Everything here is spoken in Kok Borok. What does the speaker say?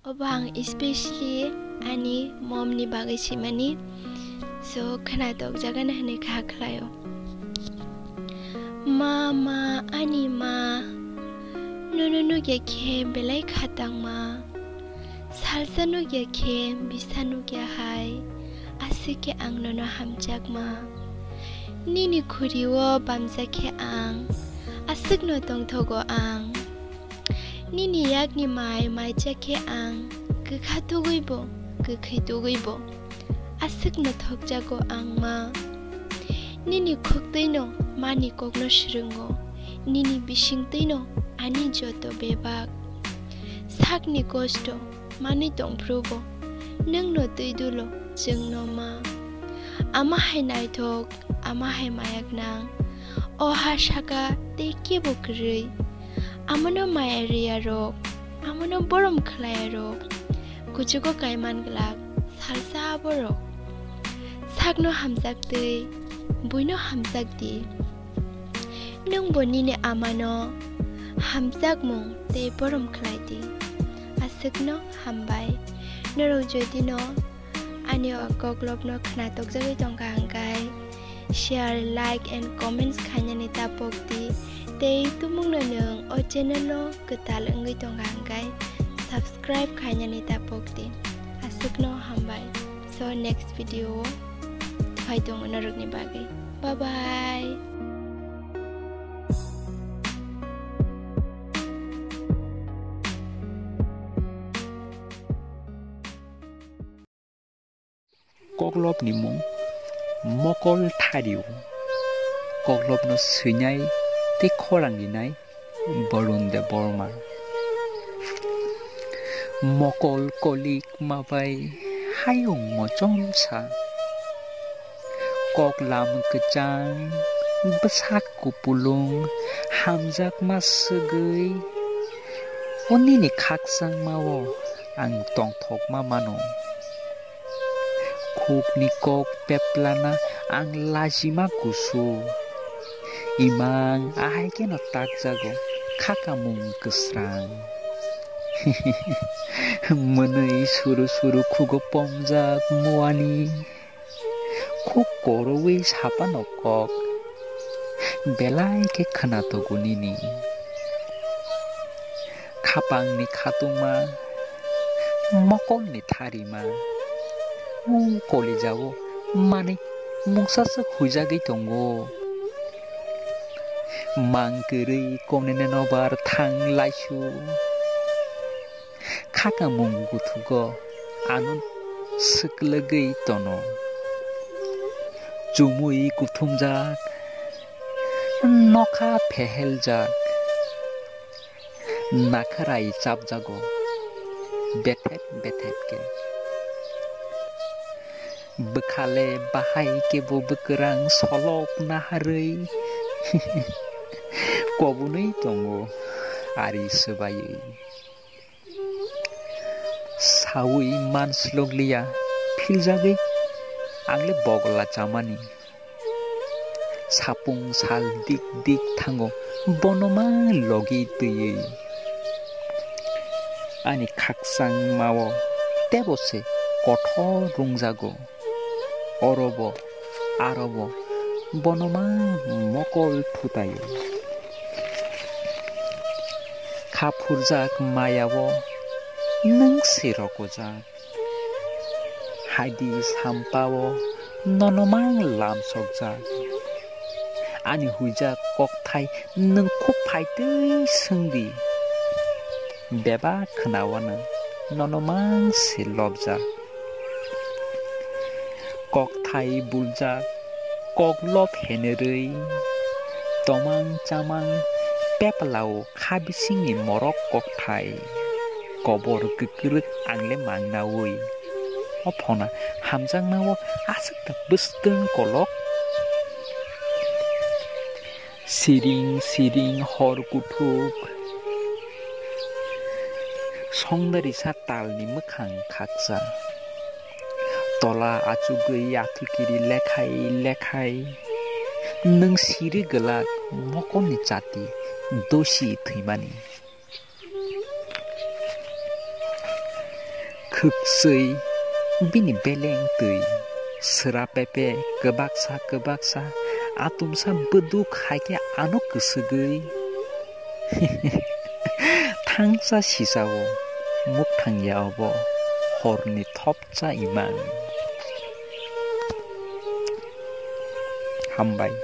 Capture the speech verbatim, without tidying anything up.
Obo ang especially ani mom ni bagwi simani, so khwnatok jagani hwnwi kha khlaio. Ma, ma, ani ma, nono nukya khe belai khatangma, salsa nukya khe bisa nukya hai, aswk khe ang nono hamjakma. Nini khuri-o bamjak khe ang, aswkno tongthogo ang. Nini yakni mai maijak khe ang, kwkha tugwibo, kwkhwi tugwibo, aswkno thokjago ang ma. Nini khuktwino mani kokno swrwngo, nini bisingtwino ani joto bebak. Sakni kosto manwi tongphrubo, nwngno twi dulo chwngno ma. Ama hai naithok, ama hai maya gwnang. O ha saka tei kebo kwrwi. Amano maya rwya rok, amano borom khlaiya rok, kuchugo kaiman glak salsa aborok. Sakno hamjak twi, buino hamjak di. Nwngbo nini amano hamjakmung tei borom khlai di. Aswkno hambai. Norok jodi no ani o koklopno khwnatokjagwi tongkha hwnkhe, share, like and comments khainani ta pokdi. Tei tumungno nwng o channel o kwtal wngwi tongkha hwnkhe, subscribe khainani ta pokdi. Aswkno hambai. So next video o phai tongo norokni bagwi. Bye bye. Koklopni mung Mokol Thario. Koklopno swinai tei khorang rinai Barun Debbarma. Mokol kolik ma bai hayung mochomsa. Kok lam kwchang, bwsak kupulung, hamjakma swgwi, o nini khakchangmao ang tongthokma mano. Khukni kok peplana ang lajima kusu. Imang ahai kheno takjago khakamung kwsrang. Mwnwi suru suru khugo pomjak muani. Khuk korowi sapano kok belai khe khwnatogo nini. Khapangni khatungma, mokolni tharima, o kolijao manwi mungsaswk huijagwi tongo. Mang kwrwi konene nobar thang laisu. Khakamung guthugo ano swklwgwi tono. Chumui kuthumjak, nokha pheheljak, nakharai chapjago bethep bethep khe. Bwkhale bahai kebo bwkwrang solok naharwi kobonwi tongo ari swbaiwi. Saui manslokliya, philjagwi angle bogola chamani. Sapung sal dik dik thango, bono ma logi twiwi. Ani khakchangmao tebo se kothor rungjago. Orobo, arobo, bono ma mokol thutaio. Kha phurjak mayao nwng se rokojak. Haidi sampao nono mang lamsokjak. Ani huijak kokthai nwng khuk phaitwi swngdi. Bebak khwnawano nono mang se lobjak. Kokthai buljak, koklop henerwi, tomang chamang peplao kha bisingni morok kokthai, kobor kwkrwk angle mangnawi. O phona hamjakmao aswk ta bwswtwng kolok. Siring siring hor kuthuk, songdarisa talni mwkhang khaksa. Tola achugwi athukiri lekhai lekhai, nwng siri gwlak mokolni chati dosi thwimani. khwksui, bini beleng twi. Sra pepe kwbaksa kwbaksa, atumsa bwduk hai khe ano kwswgwi. Thangsa sisao, mukthang ya obo, horni thopsa imang. Hambai.